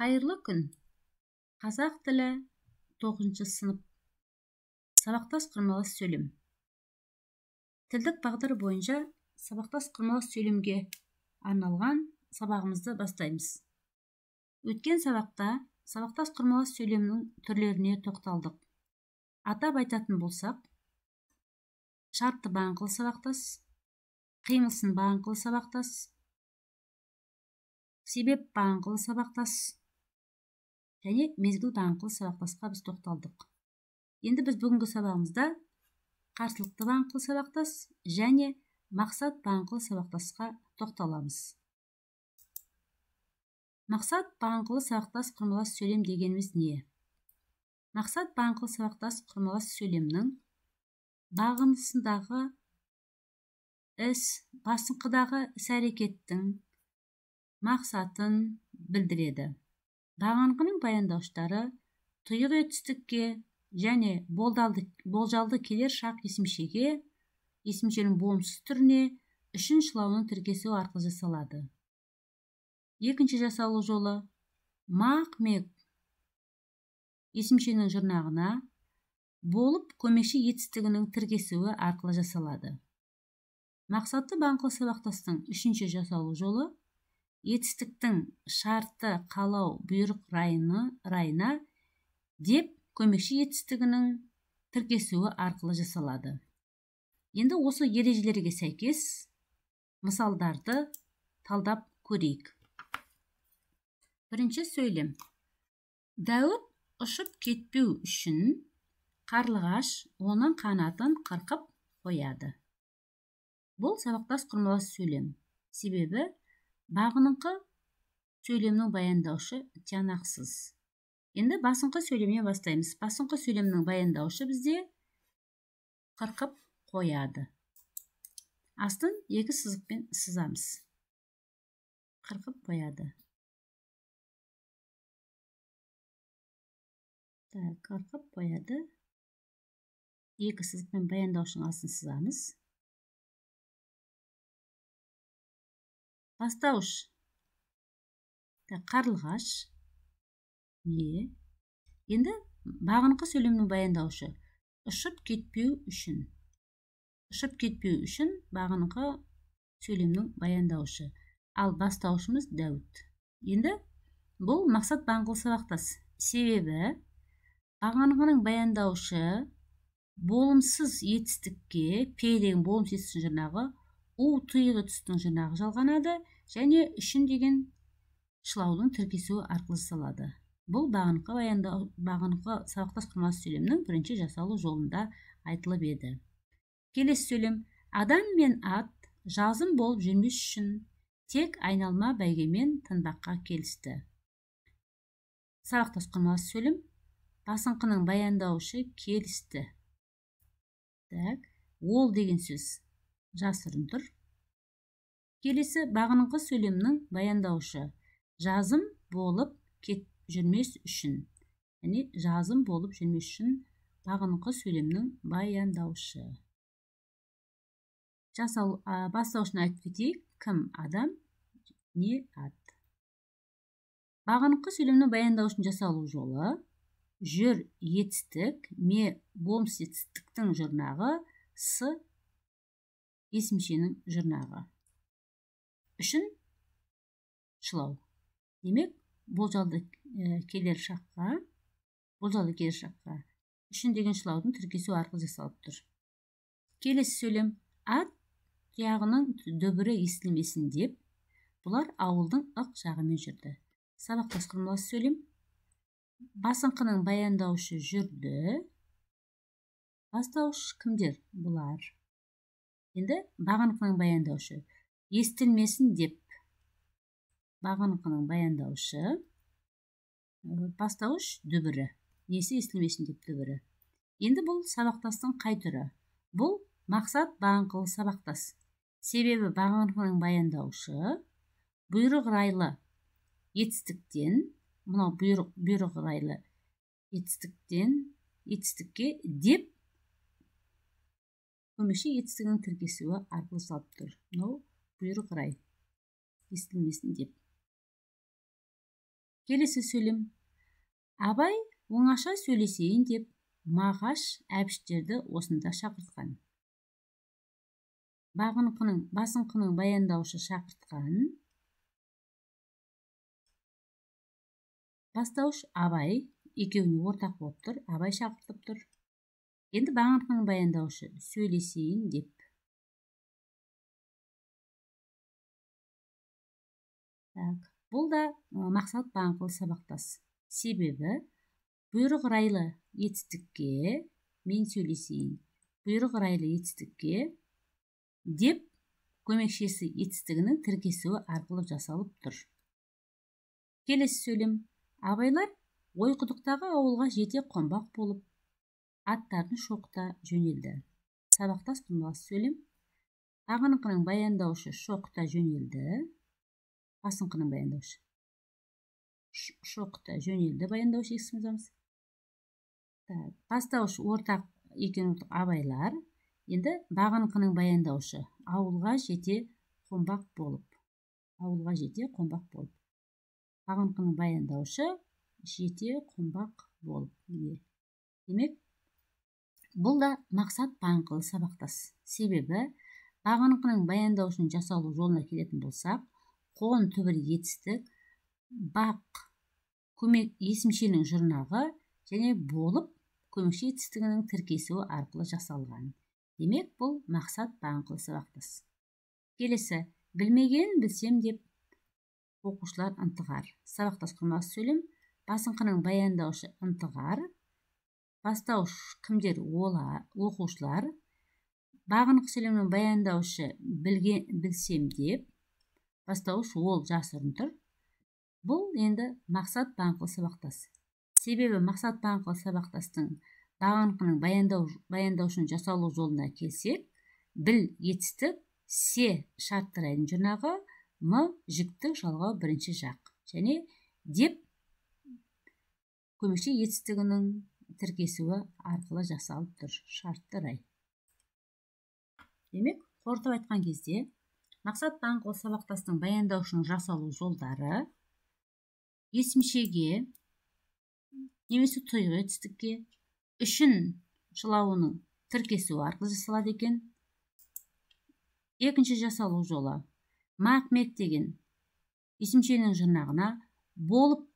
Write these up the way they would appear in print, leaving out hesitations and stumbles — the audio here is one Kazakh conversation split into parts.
Қайырлы күн. Қазақ тілі 9-шы сынып. Сабақтас құрмалас сөйлем. Тілдік бағдар бойынша сабақтас құрмалас сөйлемге арналған сабағымызды бастаймыз. Өткен сабақта сабақтас құрмалас сөйлемнің түрлеріне тоқталдық. Атап айтатын болсақ, шартты бағынқылы сабақтас, қимылсын бағынқылы сабақтас, себеп бағынқылы сабақтас және мезгіл бағынқылы сабақтасқа біз тоқталдық. Енді біз бүгінгі сабағымызда қарсылықты бағынқылы сабақтас және мақсат бағынқылы сабақтасқа тоқталамыз. Мақсат бағынқылы сабақтас құрмалас сөйлем дегеніміз не? Мақсат бағынқылы сабақтас құрмалас сөйлемнің бағындысындағы іс, басыңқыдағы іс-әрекеттің мақсатын білдіреді. Бағынқының баяндауыштары тұйық етістікке және болжалды келер шақ есімшеге, есімшенің болымсыз түріне үшін шылауының тіркесуі арқылы жасалады. Екінші жасалу жолы мақ-мек есімшенің жұрнағына болып көмекші етістігінің тіркесуі арқылы жасалады. Мақсатты бағынқылы сабақтастың үшінші жасалу жолы етістіктің шарты қалау бұйрық райына деп көмекші етістігінің тіркесуі арқылы жасалады. Енді осы ережелерге сәйкес мысалдарды талдап көрейік. Бірінші сөйлем. Дәуіт ұшып кетпеу үшін қарлығаш оның қанатын қырқып қояды. Бұл сабақтас құрмалас сөйлем. Себебі бағыныңқы сөйлемнің баяндаушы тиянақсыз. Енді басыңқы сөйлемнен бастаймыз. Басыңқы сөйлемнің баяндаушы бізде қырқып қояды. Астын екі сызықпен сызамыз. Қырқып қояды. Қырқып қояды. Екі сызықпен баяндаушының астын сызамыз. Бастауыш қарлығаш не? Енді бағынқы сөйлемнің баяндаушы ұшып кетпеу үшін. Ұшып кетпеу үшін бағынқы сөйлемнің баяндаушы. Ал бастаушымыз Дәуіт. Енді бұл мақсат бағынқылы сабақтас. Себебі бағынқының баяндаушы болымсыз етістікке, п деген болымсыз етістіктің жұрнағы, у тұйық етістіктің жұрнағы жалғанады және үшін деген шылаудың тіркесуі арқылы жасалады. Бұл бағынқы сабақтас құрмалас сөйлемнің бірінші жасалу жолында айтылып еді. Келесі сөйлем. Адам мен ат жазым болып жүрмес үшін тек айналма бәйгемен тынбаққа келісті. Сабақтас құрмалас сөйлем. Басыңқының баяндаушы келісті. Так, ол деген сөз жасырын тұр. Келесі бағыныңқы сөйлемнің баяндаушы жазым болып жүрмес үшін. Яғни жазым болып жүрмес үшін бағыныңқы сөйлемнің баяндаушы. Бастаушыны айтып кетейік. Кім адам, не ат. Бағыныңқы сөйлемнің баяндаушының жасалу жолы жүр етістік, ме болымсыз етістіктің жұрнағы, с есімшенің жұрнағы. Үшін шылау. Демек, болжалды келер шаққа, болжалды келер шаққа үшін деген шылаудың тіркесуі арқылы жасалып тұр. Келесі сөйлем. Ат тұяғының дүбірі естілмесін деп, бұлар ауылдың ық жағымен жүрді. Сабақтас құрмалас сөйлем. Басыңқының баяндаушы жүрді. Бастауыш кімдер? Бұлар. Енді бағынқының баяндаушы естілмесін деп. Бағынқының баяндаушы бастауыш дүбірі. Несі естілмесін деп дүбірі. Енді бұл сабақтастың қай түрі? Бұл мақсат бағынқылы сабақтас. Себебі бағынқының баяндаушы бұйрық райлы етістіктен, мынау бұйрық райлы етістіктен, етістікке деп көмекші етістігінің тіркесуі арқылы салып тұр. Мынау бұйрық рай естілмесін деп. Келесі сөйлем. Абай оңаша сөйлесейін деп Мағаш Әбіштерді осында шақыртқан. Бағынқының, басыңқының баяндаушы шақыртқан. Бастауыш Абай, екеуіне ортақ болып тұр, Абай шақыртып тұр. Енді бағынқының баяндаушы сөйлесейін деп. Так, бұл да мақсат бағынқылы сабақтас. Себебі бұйрық райлы етістікке мен сөйлесейін, бұйрық райлы етістікке деп көмекшесі етістігінің тіркесуі арқылы жасалып тұр. Келесі сөйлем. Абайлар Ойқұдықтағы ауылға жете қонбақ болып, аттарын шоқыта жөнелді. Сабақтас құрмалас сөйлем. Бағыныңқының баяндаушы шоқыта жөнелді. Басыңқының баяндаушы шоқыта жөнелді, баяндаушы ескіміз. Бастауыш ортақ екен, ортақ Абайлар. Енді бағыныңқының баяндаушы ауылға жете қонбақ болып. Ауылға жете қонбақ болып. Бағыныңқының баяндаушы жете қонбақ болып. Демек, бұл да мақсат бағынқылы сабақтас. Себебі бағыныңқының баяндаушының жасалу жолына келетін болсақ, қон түбір етістік, бақ көмек есімшенің жұрнағы және болып көмекші етістігінің тіркесуі арқылы жасалған. Демек, бұл мақсат бағынқылы сабақтас. Келесі, білмеген білсем деп оқушылар ынтығар. Сабақтас құрмалас сөйлем. Басыңқының баяндаушы ынтығар. Бастауыш кімдер? Олар, оқушылар. Бағыныңқы сөйлемнің баяндаушы білсем деп. Бастауыш ол жасырын тұр. Бұл енді мақсат бағынқылы сабақтас. Себебі мақсат бағынқылы сабақтастың бағыныңқының баяндаушының жасалу жолына келсек, біл етістік, се шартты райдың жұрнағы, м жіктік жалғау бірінші жақ және деп көмекші етістігінің тіркесуі арқылы жасалып тұр шартты рай. Демек, қорытып айтқан кезде, мақсат бағынқылы сабақтастың баяндаушының жасалу жолдары есімшеге немесе тұйық етістікке үшін шылауының тіркесуі арқылы жасалады екен. Екінші жасалу жолы мақ-мек деген есімшенің жұрнағына болып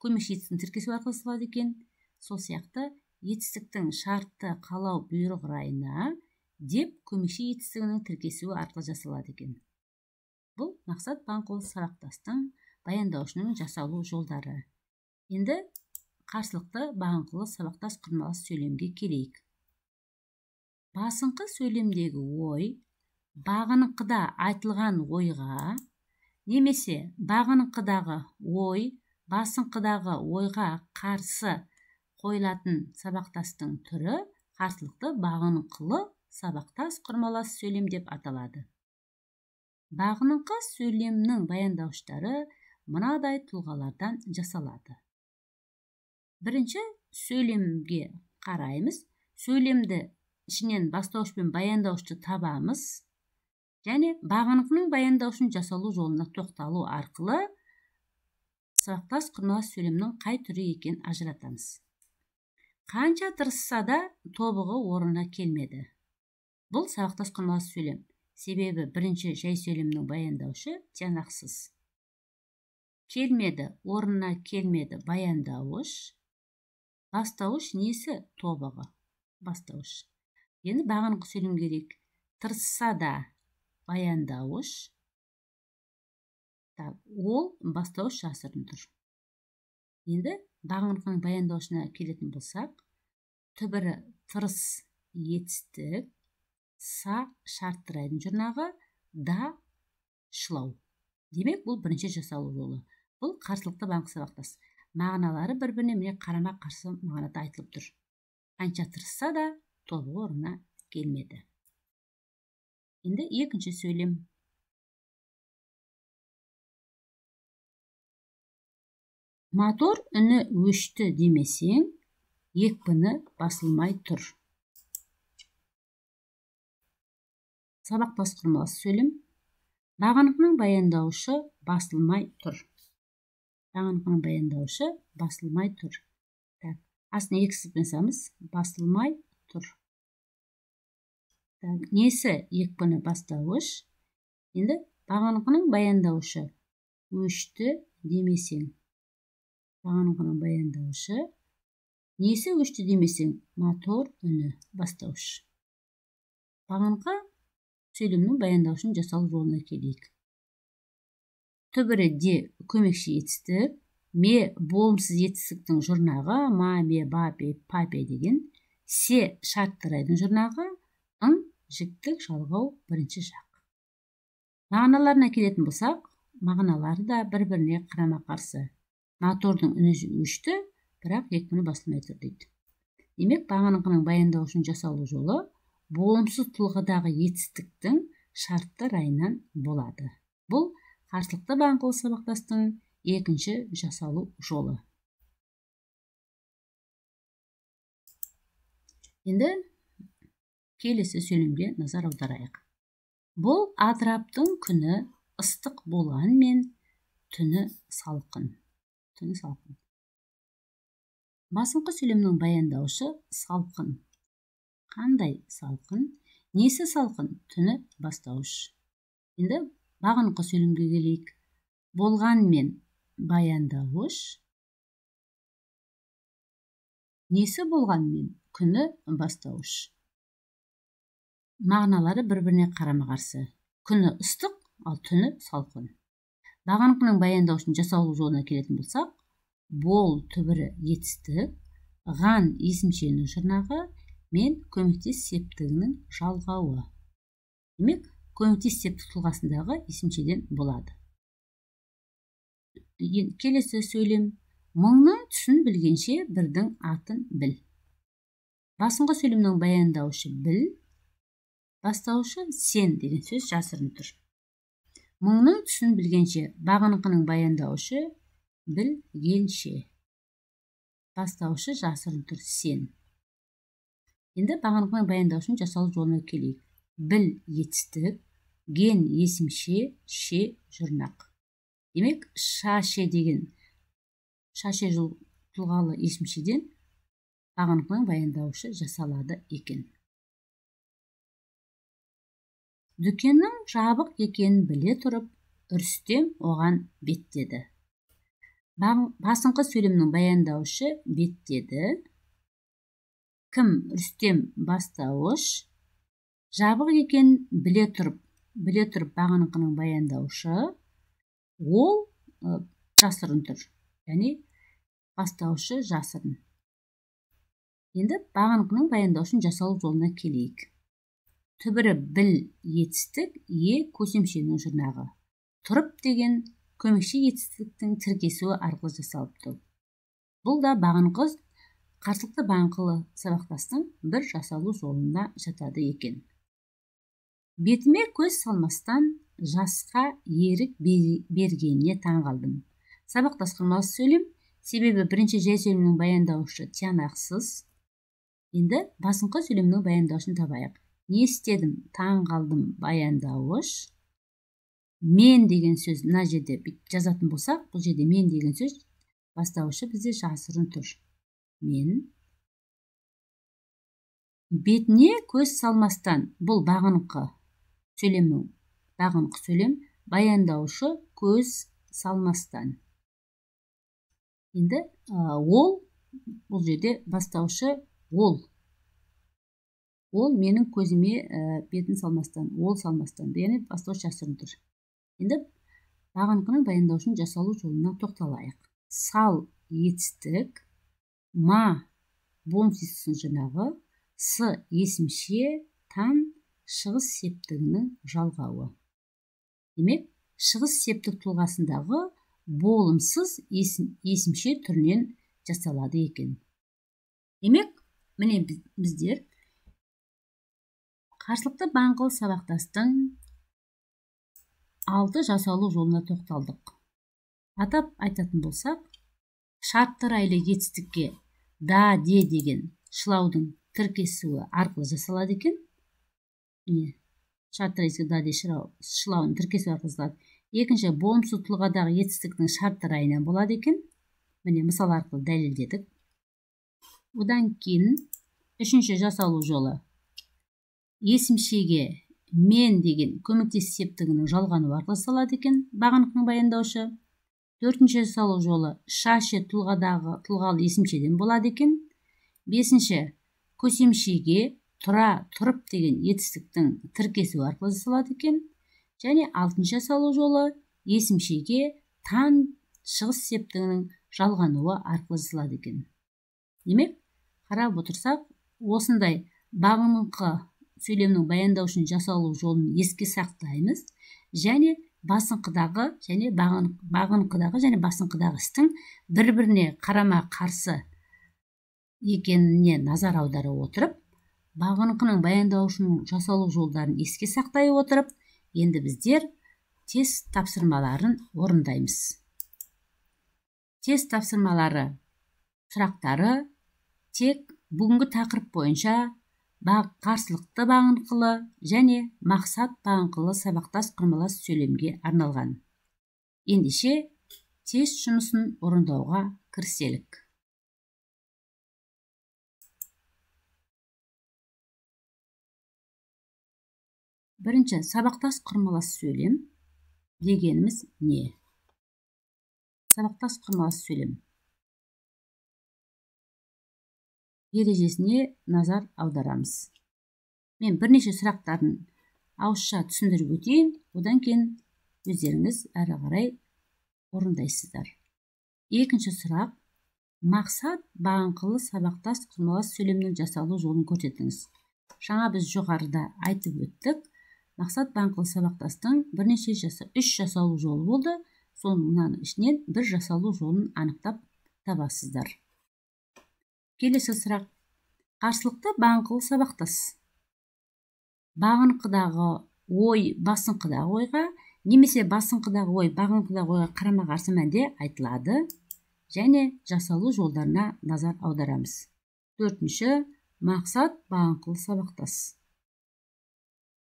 көмекші етістіктің тіркесуі арқылы жасалады екен. Сол сияқты етістіктің шартты қалау бұйрық райына деп көмекші етістігінің тіркесуі арқылы жасалады екен. Бұл мақсат бағынқылы сабақтастың баяндаушының жасалу жолдары. Енді қарсылықты бағынқылы сабақтас құрмалас сөйлемге келейік. Басыңқы сөйлемдегі ой бағыныңқыда айтылған ойға немесе бағыныңқыдағы ой басыңқыдағы ойға қарсы қойылатын сабақтастың түрі қарсылықты бағыныңқылы сабақтас құрмалас сөйлем деп аталады. Бағыныңқы сөйлемнің баяндауыштары мынадай тұлғалардан жасалады. Бірінші сөйлемге қараймыз. Сөйлемді ішінен бастауыш пен баяндауышты табамыз. Және бағыныңқының баяндаушының жасалу жолына тоқталу арқылы сабақтас құрмалас сөйлемнің қай түрі екенін ажыратамыз. Қанша тырысса да тобығы орнына келмеді. Бұл сабақтас құрмалас сөйлем. Себебі бірінші жай сөйлемнің баяндаушы тиянақсыз. Келмеді, орнына келмеді баяндауыш. Бастауыш несі? Тобығы. Бастауыш. Енді бағыныңқы сөйлем керек. Тырысса да баяндауыш. Так, ол бастауыш жасырын тұр. Енді бағыныңқының баяндаушына келетін болсақ, түбірі тырыс етістік, са шартты райдың жұрнағы, да шылау. Демек, бұл бірінші жасалу жолы. Бұл қарсылықты бағынқы сабақтас. Мағыналары бір-біріне міне қарама-қарсы мағынада айтылып тұр. Қанша тырысса да тобығы орнына келмеді. Енді екінші сөйлем. Мотор үні өшті демесең, екпіні басылмай тұр. Сабақтас құрмалас сөйлем. Бағыныңқының баяндауышы басылмай тұр. Бағыныңқының баяндауышы басылмай тұр. Так, астына екі сызықпен саламыз, басылмай тұр. Так, несі екпіні бастауыш. Енді бағыныңқының баяндауышы өшті демесең. Бағыныңқының баяндауышы несі өшті демесең, мотор үні бастауыш. Бағыныңқы сөйлемнің баяндаушының жасалу жолына келейік. Түбірі де көмекші етістік, ме болымсыз етістіктің жұрнағы, ма, ме, ба, бе, па, пе деген, се шартты райдың жұрнағы, ың жіктік жалғау бірінші жақ. Мағыналарына келетін болсақ, мағыналары да бір-біріне қарама-қарсы. Мотордың үні өшті, бірақ екпіні басылмай тұр дейді. Демек, бағыныңқының баяндаушының жасалу жолы болымсыз тұлғадағы етістіктің шартты райынан болады. Бұл қарсылықты бағыныңқылы сабақтастың екінші жасалу жолы. Енді келесі сөйлемге назар аударайық. Бұл атыраптың күні ыстық болғанмен түні салқын. Түні салқын. Басыңқы сөйлемнің баяндаушы салқын. Қандай салқын? Несі салқын? Түні бастауыш. Енді бағыныңқы сөйлемге келейік. Болғанмен баяндауыш. Несі болғанмен? Күні бастауыш. Мағыналары бір-біріне қарама-қарсы. Күні ыстық, ал түні салқын. Бағыныңқының баяндаушының жасалу жолына келетін болсақ, бол түбірі етістік, ған есімшенің жұрнағы мен көмектес септігінің жалғауы. Демек, көмектес септік тұлғасындағы есімшеден болады. Келесі сөйлем. Мыңның түсін білгенше бірдің атын біл. Басыңғы сөйлемнің баяндаушы біл, бастаушы сен деген сөз жасырын тұр. Мыңның түсін білгенше бағыныңқының баяндаушы білгенше. Бастаушы жасырын тұр сен. Енді бағыныңқының баяндаушының жасалу жолына келейік. Біл етістік, ген есімше, ше жұрнақ. Демек, ша-ше деген ша-ше тұлғалы есімшеден бағыныңқының баяндаушы жасалады екен. Дүкеннің жабық екенін біле тұрып, Рүстем оған беттеді. Басыңқы сөйлемнің баяндаушы беттеді. Кім? Рүстем бастауыш. Жабық екенін біле тұрып, бағыныңқының баяндаушы, ол жасырын тұр. Яғни бастаушы жасырын. Енді бағыныңқының баяндаушының жасалу жолына келейік. Түбірі біл етістік, е көсемшенің жұрнағы. Тұрып деген көмекші етістіктің тіркесуі арқылы жасалып тұр. Бұл да бағыныңқы қарсылықты бағыныңқылы сабақтастың бір жасалу жолына жатады екен. Бетіме көз салмастан жасқа ерік бергеніне таң қалдым. Сабақтас құрмалы сөйлем, себебі бірінші жай сөйлемнің баяндаушы тиянақсыз. Енді басыңқы сөйлемнің баяндаушын табайық. Не істедім? Таң қалдым баяндауыш. Мен деген сөз мына жерде жазатын болсақ, бұл жерде мен деген сөз бастауышы бізде жасырын тұр. Мен. Бетіне көз салмастан, бұл бағыныңқы сөйлемнің бағыныңқы сөйлем баяндаушы көз салмастан. Енді ол бұл жерде бастаушы ол. Ол менің көзіме бетін салмастан, ол салмастан, яғни бастауыш жасырын тұр. Енді бағыныңқының баяндаушының жасалу жолына тоқталайық. Сал етістік, ма болымсыз жұрнағы, с есімше, тан шығыс септігінің жалғауы. Демек, шығыс септік тұлғасындағы болымсыз есімше түрінен жасалады екен. Демек, міне біздер қарсылықты бағыныңқылы сабақтастың 6 жасалу жолына тоқталдық. Атап айтатын болсақ, шартты райлы етістікке да, де деген шылаудың тіркесуі арқылы жасалады екен. Міне, шартты райлы да, де шылауының тіркесуі арқылы жасалады. Екінші, болымсыз тұлғадағы етістіктің шартты райынан болады екен. Міне, мысал арқылы дәлелдедік. Одан кейін үшінші жасалу жолы есімшеге мен деген көмектес септігінің жалғануы арқылы жасалады екен бағыныңқының баяндаушы. Төртінші жасалу жолы шаше тұлғадағы тұлғалы есімшеден болады екен. Бесінші, көсемшеге тұра тұрып деген етістіктің тіркесуі арқылы жасалады екен. Және алтыншы жасалу жолы есімшеге тан шығыс септігінің жалғануы арқылы жасалады екен. Демек, қарап отырсақ, осындай бағыныңқы сөйлемнің баяндаушының жасалу жолын еске сақтаймыз және басыңқыдағы және бағыныңқыдағы және басыңқыдағы істің бір-біріне қарама-қарсы екеніне назар аудара отырып, бағыныңқының баяндаушының жасалу жолдарын еске сақтай отырып, енді біздер тест тапсырмаларын орындаймыз. Тест тапсырмалары сұрақтары тек бүгінгі тақырып бойынша қарсылықты бағыныңқылы және мақсат бағыныңқылы сабақтас құрмалас сөйлемге арналған. Ендеше тест жұмысын орындауға кіріселік. Бірінші, сабақтас құрмалас сөйлем дегеніміз не? Сабақтас құрмалас сөйлем ережесіне назар аударамыз. Мен бірнеше сұрақтарын ауызша түсіндіріп өтейін, одан кейін өздеріңіз әрі қарай орындайсыздар. Екінші сұрақ, мақсат бағыныңқылы сабақтас құрмалас сөйлемнің жасалу жолын көрсетіңіз. Жаңа біз жоғарыда айтып өттік. Мақсат бағыныңқылы сабақтастың бірнеше үш жасалу жолы болды. Соның мынаның ішінен бір жасалу жолын анықтап табасыздар. Келесі сұрақ, қарсылықты бағыныңқылы сабақтас. Бағыныңқыдағы ой басыңқыдағы ойға немесе басыңқыдағы ой бағыныңқыдағы ойға қарама-қарсы мәнде айтылады және жасалу жолдарына назар аударамыз. Төртінші, мақсат бағыныңқылы сабақтас.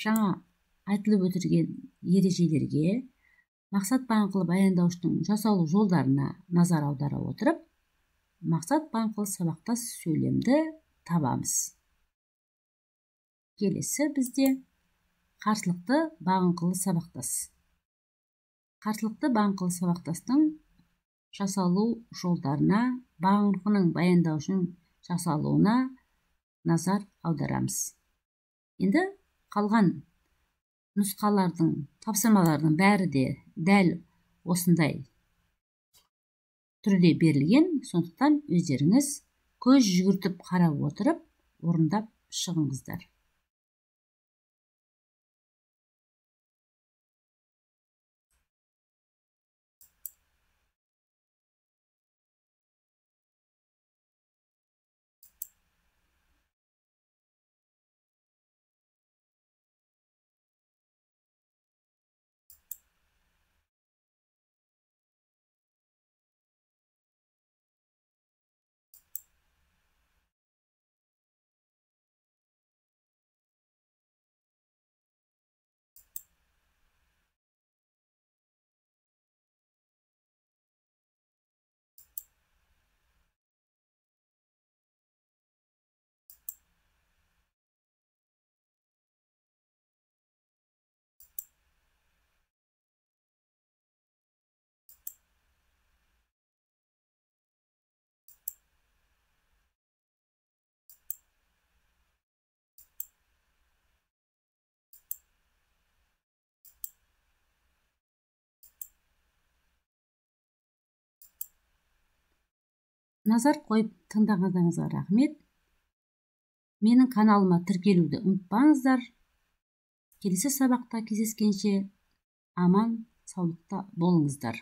Жаңа айтылып өтілген ережелерге мақсат бағыныңқылы баяндаушының жасалу жолдарына назар аудара отырып, мақсат бағыныңқылы сабақтас сөйлемді табамыз. Келесі бізде қарсылықты бағыныңқылы сабақтас. Қарсылықты бағыныңқылы сабақтастың жасалу жолдарына, бағыныңқының баяндаушының жасалуына назар аударамыз. Енді қалған нұсқалардың, тапсырмалардың бәрі де дәл осындай түрде берілген, сондықтан өздеріңіз көз жүгіртіп қарап отырып орындап шығыңыздар. Назар қойып тыңдағандарыңызға рахмет. Менің каналыма тіркелуді ұмытпаңыздар. Келесі сабақта кездескенше аман саулықта болыңыздар.